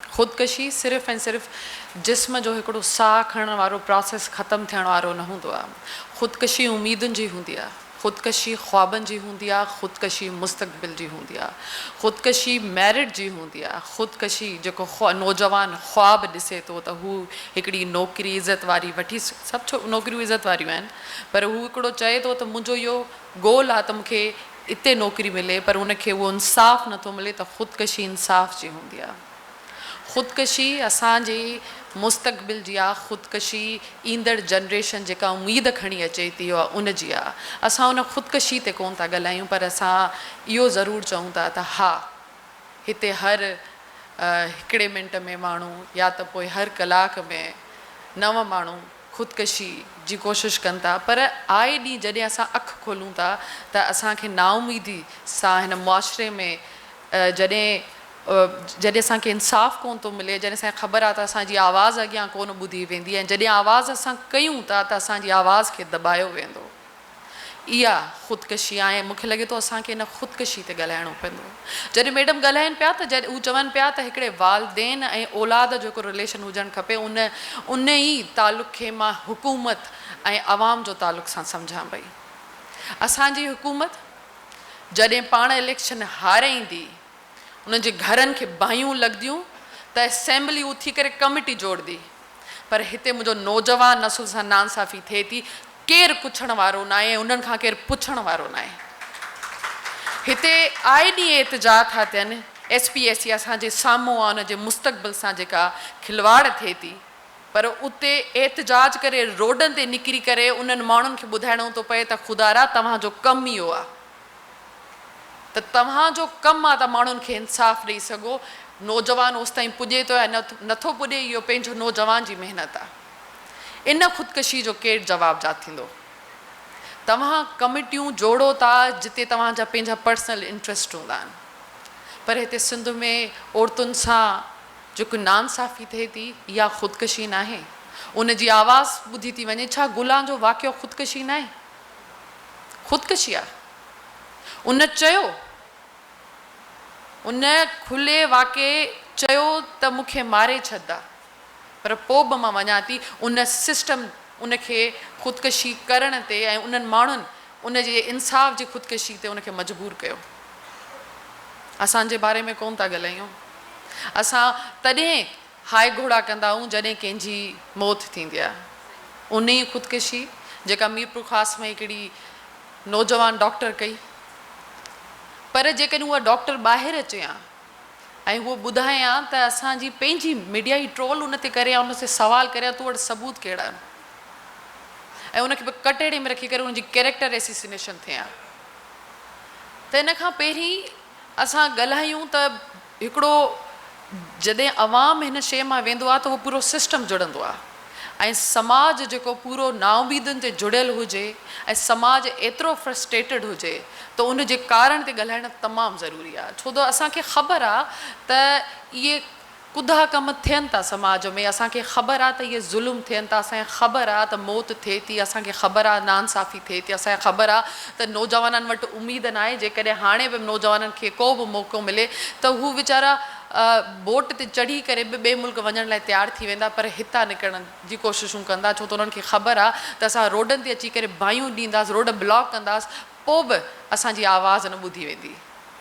خودڪشي صرف ۽ صرف جسم جو هڪڙو ساهه کڻڻ وارو پراسيس ختم ٿيڻ وارو نه هوندو آهي. خودڪشي اميدن جي هوندي آهي. خودڪشي خوابن جي هوندي آهي. خودڪشي مستقبل جي هوندي آهي. خودڪشي ميرٽ جي هوندي آهي. خودڪشي جيڪو نوجوان خواب ڏسي ٿو ته هو هڪڙي نوڪري عزت واري وٺي سڀ ڇو نوڪريون عزت واريون آهن پر هو هڪڙو چئي ٿو ته منهنجو اهو گول آهي ته مون کي اتي نوڪري ملي پر ان کي اهو انصاف نٿو ملي ته خودڪشي انصاف جي هوندي آ. خودڪشي اسان جي مستقبل جي آ، خودڪشي ايندڙ جنريشن جيڪا اميد کڻي اچي ٿي اها ان جي آ. اسان ان خودڪشي تي ڪونه ٿا ڳالهايون پر اسان اهو ضرور چئون ٿا ته ها هتي هر هڪڙي منٽ ۾ ماڻهو يا ته پوء هر ڪلاڪ ۾ نو ماڻهو خودڪشي جي ڪوشش ڪن ٿا پر آئي ڏينهن جڏهن اسان اک کولون ٿا ته اسان کي نااميدي سان هن معاشري ۾ جڏهن جڏهن اسان کي انصاف ڪونه ٿو ملي جڏهن اسان کي خبر آهي ته اسان جي آواز اڳيان ڪونه ٻڌي ويندي ۽ جڏهن آواز اسان ڪيون ٿا ته اسان جي آواز کي دٻايو ويندو. اها خودڪشي آهي ۽ مون کي لڳي ٿو اسان کي ان خودڪشي تي ڳالهائڻو پوندو. جڏهن ميڊم ڳالهائين پيا ته جڏهن هو چون پيا ته هڪڙي والدين ۽ اولاد جو هڪ رليشن هجڻ کپي ان ان ئي تعلق کي مان حڪومت ۽ عوام جو تعلق سان سمجهان پئي. اسان جي حڪومت جڏهن پاڻ اليڪشن هارائيندي انهن جي گهرن کي باهيون لڳنديون ته اسيمبلي اٿي ڪري ڪميٽي جوڙندي پر هتي منهنجو نوجوان نسل سان ناانصافي ٿئي ٿي ڪير ڪڇڻ وارو ناهي ۽ انهن کان ڪير پڇڻ وارو ناهي. هتي آئي ڏينهن احتجاج ٿا ٿين، ايس پي ايس سي اسان جي سامهون آ ان جي مستقبل سان جيڪا کلواڙ ٿئي ٿي پر اتي احتجاج ڪري روڊن تي نڪري ڪري انهن ماڻهن کي ٻڌائڻو ٿو پئي ته خدارا توهان جو ڪم اهو آ ته توهان جو ڪم آ ته ماڻهن کي انصاف ڏئي سگهو، نوجوان اوستائين پڄي ٿو يا نٿو پڄي اهو پنهنجو نوجوان جي محنت آ. ان خودڪشي جو ڪير جوابجا ٿيندو؟ توهان ڪميٽيون جوڙو ٿا جتي توهان جا پنهنجا پرسنل انٽريسٽ هوندا آهن پر هتي سنڌ ۾ عورتن سان جيڪو ناانصافي ٿئي ٿي اها خودڪشي ناهي؟ ان جي آواز ٻڌي ٿي وڃي ڇا گلان جو واقعو خودڪشي ناهي؟ خودڪشي آهي. ان چيو ان کلي واقعي چيو ته مون کي ماري ڇڏدا. پر پوء به مان وڃان ٿي ان سسٽم ان کي خودڪشي ڪرڻ تي ۽ انهن ماڻهن ان جي انصاف جي خودڪشي تي ان کي مجبور ڪيو. اسان جي باري ۾ ڪونه ٿا ڳالهايون. اسان تڏهن هاء گهوڙا ڪندا آهيون جڏهن ڪنهن جي موت ٿيندي آهي. انهيء خودڪشي جيڪا ميرپورخاص ۾ هڪڙي نوجوان ڊاڪٽر ڪئي. پر جيڪڏهن اها ڊاڪٽر ٻاهر اچي ها ۽ هوء ٻڌائي ها ته اسان جي پنهنجي ميڊيا ئي ٽرول ان تي ڪري ها ان تي سوال ڪري ها تو وٽ ثبوت ڪهڙا آهن ۽ ان کي به ڪٽهڙي ۾ رکي ڪري ان جي ڪيريڪٽر ايسيسينيشن ٿئي ها ته ان کان پهرين اسان ڳالهايون ته هڪڙو جڏهن عوام هن شيء مان ويندو آهي ته اهو پورو سسٽم جڙندو آهي ۽ سماج جيڪو پورو نااميدن تي جڙيل هجي ۽ سماج ايترو فرسٽريٽڊ هجي ته ان جي ڪارڻ تي ڳالهائڻ تمام ضروري آهي ڇو ته اسان کي خبر آهي ته اهي ڪڌا ڪم ٿين ٿا سماج ۾ اسان کي خبر آهي ته اهي ظلم ٿين ٿا اسان کي خبر آهي ته موت ٿئي ٿي اسان کي خبر آهي ناانصافي ٿئي ٿي اسان کي خبر آهي ته نوجوانن وٽ اميد ناهي جيڪڏهن هاڻي به نوجوانن کي ڪو به موقعو ملي ته هو ويچارا بوٽ تي چڙهي ڪري به ٻئي ملڪ وڃڻ لاء تيار ٿي ويندا پر هتان نڪرڻ جي ڪوششون ڪندا ڇو ته انهن کي خبر آ ته اسان روڊن تي اچي ڪري باهيون ڏينداس روڊ بلاڪ ڪنداس پوء به اسان جي آواز نه ٻڌي ويندي.